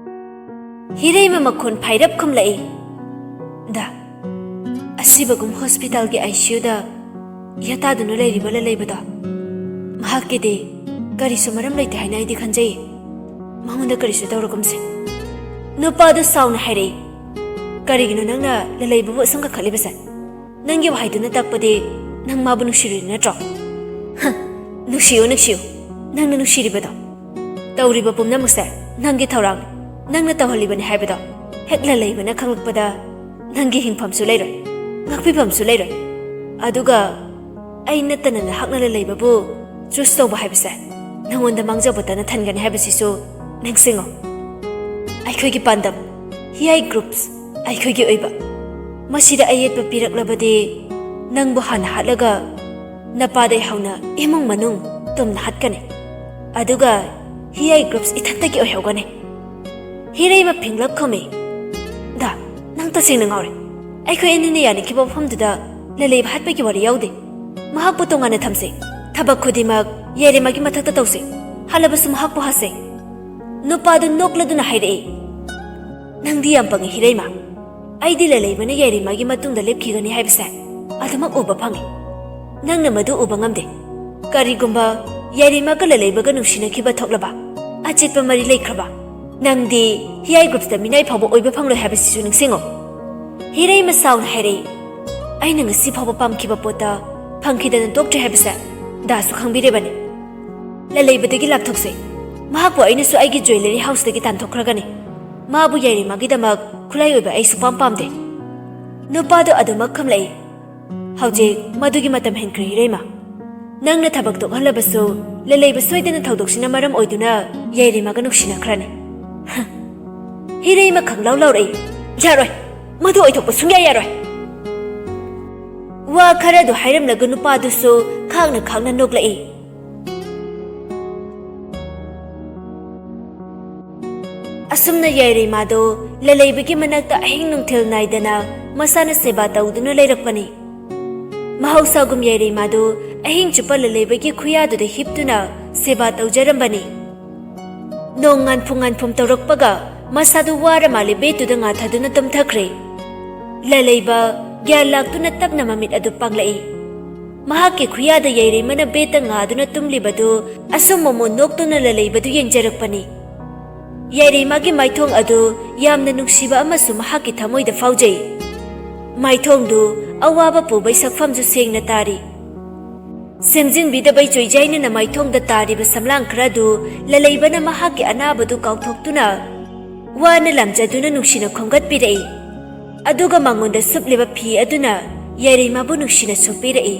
ꯍꯤꯔꯩꯃ ꯃꯈꯣꯟ ꯐꯥꯏꯔꯞ ꯈꯨꯝꯂꯛꯏ, "ꯗꯥ, ꯑꯁꯤꯕꯒꯨꯝ ꯍꯣꯁꯄꯤꯇꯥꯜꯒꯤ ICUꯗ ꯌꯥꯇꯥꯗꯨꯅ ꯂꯩꯔꯤꯕ ꯂꯂꯩꯕꯗꯣ, ꯃꯍꯥꯛꯀꯤꯗꯤ ꯀꯔꯤꯁꯨ ꯃꯔꯝ ꯂꯩꯇꯦ ꯍꯥꯏꯅ ꯑꯩꯗꯤ ꯈꯟꯖꯩ꯫ ꯃꯉꯣꯟꯗ ꯀꯔꯤꯁꯨ ꯇꯧꯔꯒꯨꯝꯁꯦ꯫" ꯅꯨꯄꯥꯗꯨ ꯁꯥꯎꯅ ꯍꯥꯏꯔꯛꯏ, "ꯀꯔꯤꯒꯤꯅꯣ ꯅꯪꯅ ꯂꯂꯩꯕꯕꯨ ꯑꯁꯨꯝ ꯀꯟꯈꯠꯂꯤꯕꯁꯦ? ꯅꯪꯒꯤ ꯋꯥꯍꯩꯗꯨꯅ ꯇꯥꯛꯄꯗꯤ ꯅꯪ ꯃꯥꯕꯨ ꯅꯨꯡꯁꯤꯔꯨꯔꯤ ꯅꯠꯇ꯭ꯔꯣ? ꯍ, ꯅꯨꯡꯁꯤꯌꯨ, ꯅꯨꯡꯁꯤꯌꯨ, ꯅꯪꯅ ꯅꯨꯡꯁꯤꯔꯤꯕꯗꯣ꯫ ꯇꯧꯔꯤꯕ ꯄꯨꯝꯅꯃꯛꯁꯦ ꯅꯪꯒꯤ ꯊꯧꯔꯥꯡꯅꯤ, ꯅꯪꯅ ꯇꯧꯍꯜꯂꯤꯕꯅꯤ ꯍꯥꯏꯕꯗꯣ ꯍꯦꯛ ꯂꯂꯩꯕꯅ ꯈꯪꯂꯛꯄꯗ ꯅꯪꯒꯤ ꯍꯤꯡꯐꯝꯁꯨ ꯂꯩꯔꯣꯏ, ꯉꯥꯛꯄꯤꯐꯝꯁꯨ ꯂꯩꯔꯣꯏ꯫ ꯑꯗꯨꯒ ꯑꯩ ꯅꯠꯇꯅ ꯅꯍꯥꯛꯅ ꯂꯂꯩꯕꯕꯨ ꯆꯨꯁ ꯇꯧꯕ ꯍꯥꯏꯕꯁꯦ ꯅꯉꯣꯟꯗ ꯃꯥꯡꯖꯕꯇ ꯅꯊꯟꯒꯅꯤ ꯍꯥꯏꯕꯁꯤꯁꯨ ꯅꯤꯡꯁꯤꯡꯉꯨ꯫ ꯑꯩꯈꯣꯏꯒꯤ ꯄꯥꯟꯗꯝ, ꯍꯤꯌꯥꯏ ꯒ꯭ꯔꯨꯞꯁ, ꯑꯩꯈꯣꯏꯒꯤ ꯑꯣꯏꯕ꯫ ꯃꯁꯤꯗ ꯑꯌꯦꯠꯄ ꯄꯤꯔꯛꯂꯕꯗꯤ ꯅꯪꯕꯨ ꯍꯥꯟꯅ ꯍꯥꯠꯂꯒ ꯅꯄꯥꯗꯩ ꯍꯧꯅ ꯏꯃꯨꯡ ꯃꯅꯨꯡ ꯇꯨꯝꯅ ꯍꯥꯠꯀꯅꯤ꯫ ꯑꯗꯨꯒ ꯍꯤꯌꯥꯏ ꯒ꯭ꯔꯨꯞꯁ ꯏꯊꯟꯇꯒꯤ ꯑꯣꯏꯍꯧꯒꯅꯤ꯫ ꯍꯤꯔꯩꯃ ꯐꯤꯡꯂꯞ ꯈꯨꯝꯃꯤ꯫ ꯗꯥ, ꯅꯪ ꯇꯁꯦꯡꯅ ꯉꯥꯎꯔꯦ꯫ ꯑꯩꯈꯣꯏ ꯑꯅꯤꯅ ꯌꯥꯅꯈꯤꯕ ꯋꯥꯐꯝꯗꯨꯗ ꯂꯂꯩꯕ ꯍꯥꯠꯄꯒꯤ ꯋꯥꯔꯤ ꯌꯥꯎꯗꯦ꯫ ꯃꯍꯥꯛꯄꯨ ꯇꯣꯉꯥꯟꯅ ꯊꯝꯁꯦ꯫ ꯊꯕꯛ ꯈꯨꯗꯤꯡꯃꯛ ꯌꯥꯏꯔꯤꯃꯥꯒꯤ ꯃꯊꯛꯇ ꯇꯧꯁꯦ꯫ ꯍꯜꯂꯕꯁꯨ ꯃꯍꯥꯛꯄꯨ ꯍꯥꯠꯁꯦ꯫ ꯅꯨꯄꯥꯗꯨ ꯅꯣꯛꯂꯗꯨꯅ ꯍꯥꯏꯔꯛꯏ꯫ ꯅꯪꯗꯤ ꯌꯥꯝ ꯄꯪꯉꯤ ꯍꯤꯔꯩꯃ꯫ ꯑꯩꯗꯤ ꯂꯂꯩꯕꯅ ꯌꯥꯏꯔꯤꯃꯥꯒꯤ ꯃꯇꯨꯡꯗ ꯂꯦꯞꯈꯤꯒꯅꯤ ꯍꯥꯏꯕꯁꯦ ꯑꯗꯨꯃꯛ ꯎꯕ ꯐꯪꯉꯤ꯫ ꯅꯪꯅ ꯃꯗꯨ ꯎꯕ ꯉꯝꯗꯦ꯫ ꯀꯔꯤꯒꯨꯝꯕ ꯌꯥꯏꯔꯤꯃꯥꯒ ꯂꯂꯩꯕꯒ ꯅꯨꯡꯁꯤꯅꯈꯤꯕ ꯊꯣꯛꯂꯕ, ꯑꯆꯦꯠꯄ ꯃꯔꯤ ꯂꯩꯈ꯭ꯔꯕ, ꯅꯪꯗꯤ ꯍꯤꯌꯥꯏ ꯒ꯭ꯔꯨꯞꯁꯇ ꯃꯤꯅꯥꯏ ꯐꯥꯎꯕ ꯑꯣꯏꯕ ꯐꯪꯂꯣꯏ ꯍꯥꯏꯕꯁꯤꯁꯨ ꯅꯤꯡꯁꯤꯡꯉꯣ꯫ ꯍꯤꯔꯩꯃ ꯁꯥꯎꯅ ꯍꯥꯏꯔꯛꯏ꯫ ꯑꯩꯅ ꯉꯁꯤ ꯐꯥꯎꯕ ꯄꯥꯝꯈꯤꯕ ꯄꯣꯠꯇ ꯐꯪꯈꯤꯗꯅ ꯇꯣꯛꯇ꯭ꯔꯦ ꯍꯥꯏꯕꯁꯦ ꯗꯥꯁꯨ ꯈꯪꯕꯤꯔꯤꯕꯅꯤ꯫ ꯂꯂꯩꯕꯗꯒꯤ ꯂꯥꯞꯊꯣꯛꯁꯦ꯫ ꯃꯍꯥꯛꯄꯨ ꯑꯩꯅꯁꯨ ꯑꯩꯒꯤ ꯖ꯭ꯋꯦꯂꯔꯤ ꯍꯥꯎꯁꯇꯒꯤ ꯇꯥꯟꯊꯣꯛꯈ꯭ꯔꯒꯅꯤ꯫ ꯃꯥꯕꯨ ꯌꯥꯏꯔꯤꯃꯥꯒꯤꯗꯃꯛ ꯈꯨꯠꯂꯥꯏ ꯑꯣꯏꯕ ꯑꯩ ꯁꯨꯄꯥꯝ ꯄꯥꯝꯗꯦ꯫ ꯅꯨꯄꯥꯗꯨ ꯑꯗꯨꯃꯛ ꯈꯨꯝꯂꯛꯏ꯫ ꯍꯧꯖꯤꯛ ꯃꯗꯨꯒꯤ ꯃꯇꯝ ꯍꯦꯟꯈ꯭ꯔꯦ ꯏꯔꯩꯃ꯫ ꯅꯪꯅ ꯊꯕꯛ ꯇꯣꯛꯍꯜꯂꯕꯁꯨ ꯂꯂꯩꯕ ꯁꯣꯏꯗꯅ ꯊꯧꯗꯣꯛꯁꯤꯅ ꯃꯔꯝ ꯑꯣꯏꯗꯨꯅ ꯌꯥꯏꯔꯤꯃꯥꯒ ꯅꯨꯡꯁꯤꯅꯈ꯭ꯔꯅꯤ꯫ ꯍ꯫ ꯍꯤꯔꯩꯃ ꯈꯪꯂꯥꯎ ꯂꯥꯎꯔꯛꯏ꯫ ꯌꯥꯔꯣꯏ꯫ ꯃꯗꯨ ꯑꯣꯏꯊꯣꯛꯄ ꯁꯨꯡꯌꯥ ꯌꯥꯔꯣꯏ꯫ ꯋꯥ ꯈꯔꯗꯨ ꯍꯥꯏꯔꯝꯂꯒ ꯅꯨꯄꯥꯗꯨꯁꯨ ꯈꯥꯡꯅ ꯈꯥꯡꯅ ꯅꯣꯛꯂꯛꯏ꯫ ꯑꯁꯨꯝꯅ ꯌꯥꯏꯔꯤꯃꯥꯗꯨ ꯂꯂꯩꯕꯒꯤ ꯃꯅꯥꯛꯇ ꯑꯍꯤꯡ ꯅꯨꯡꯊꯤꯜ ꯅꯥꯏꯗꯅ ꯃꯁꯥꯅ ꯁꯦꯕꯥ ꯇꯧꯗꯨꯅ ꯂꯩꯔꯛꯄꯅꯤ꯫ ꯃꯍꯧꯁꯥꯒꯨꯝ ꯌꯥꯏꯔꯤꯃꯥꯗꯨ ꯑꯍꯤꯡ ꯆꯨꯞꯄ ꯂꯂꯩꯕꯒꯤ ꯈꯨꯌꯥꯗꯨꯗ ꯍꯤꯞꯇꯨꯅ ꯁꯦꯕꯥ ꯇꯧꯖꯔꯝꯕꯅꯤ꯫ ꯅꯣꯡ ꯉꯥꯟꯐꯨ ꯉꯥꯟꯐꯨꯝ ꯇꯧꯔꯛꯄꯒ ꯃꯁꯥꯗꯨ ꯋꯥꯔ ꯃꯥꯜꯂꯦ ꯕꯦꯠꯇꯨꯗ ꯉꯥꯊꯗꯨꯅ ꯇꯨꯝꯊꯈ꯭ꯔꯦ꯫ ꯂꯂꯩꯕ ꯒ꯭ꯌꯥꯟ ꯂꯥꯛꯇꯨꯅ ꯇꯞꯅ ꯃꯃꯤꯠ ꯑꯗꯨ ꯄꯥꯡꯂꯛꯏ꯫ ꯃꯍꯥꯛꯀꯤ ꯈꯨꯌꯥꯗ ꯌꯥꯏꯔꯤꯃꯅ ꯕꯦꯠꯇ ꯉꯥꯗꯨꯅ ꯇꯨꯝꯂꯤꯕꯗꯨ ꯑꯁꯨꯝ ꯃꯣꯃꯣꯟ ꯅꯣꯛꯇꯨꯅ ꯂꯂꯩꯕꯗꯨ ꯌꯦꯡꯖꯔꯛꯄꯅꯤ꯫ ꯌꯥꯏꯔꯤꯃꯥꯒꯤ ꯃꯥꯏꯊꯣꯡ ꯑꯗꯨ ꯌꯥꯝꯅ ꯅꯨꯡꯁꯤꯕ ꯑꯃꯁꯨ ꯃꯍꯥꯛꯀꯤ ꯊꯃꯣꯏꯗ ꯐꯥꯎꯖꯩ꯫ ꯃꯥꯏꯊꯣꯡꯗꯨ ꯑꯋꯥꯕ ꯄꯨꯕꯩ ꯁꯛꯐꯝꯁꯨ ꯁꯦꯡꯅ ꯇꯥꯔꯤ꯫ ꯁꯦꯝꯖꯤꯟꯕꯤꯗꯕꯩ ꯆꯣꯏꯖꯥꯏꯅꯅ ꯃꯥꯏꯊꯣꯡꯗ ꯇꯥꯔꯤꯕ ꯁꯝꯂꯥꯡ ꯈꯔꯗꯨ ꯂꯂꯩꯕꯅ ꯃꯍꯥꯛꯀꯤ ꯑꯅꯥꯕꯗꯨ ꯀꯥꯎꯊꯣꯛꯇꯨꯅ ꯋꯥꯅ ꯂꯥꯝꯖꯗꯨꯅ ꯅꯨꯡꯁꯤꯅ ꯈꯣꯝꯒꯠꯄꯤꯔꯛꯏ꯫ ꯑꯗꯨꯒ ꯃꯉꯣꯟꯗ ꯁꯨꯞꯂꯤꯕ ꯐꯤ ꯑꯗꯨꯅ ꯌꯥꯏꯔꯤꯃꯥꯕꯨ ꯅꯨꯡꯁꯤꯅ ꯁꯨꯞꯄꯤꯔꯛꯏ꯫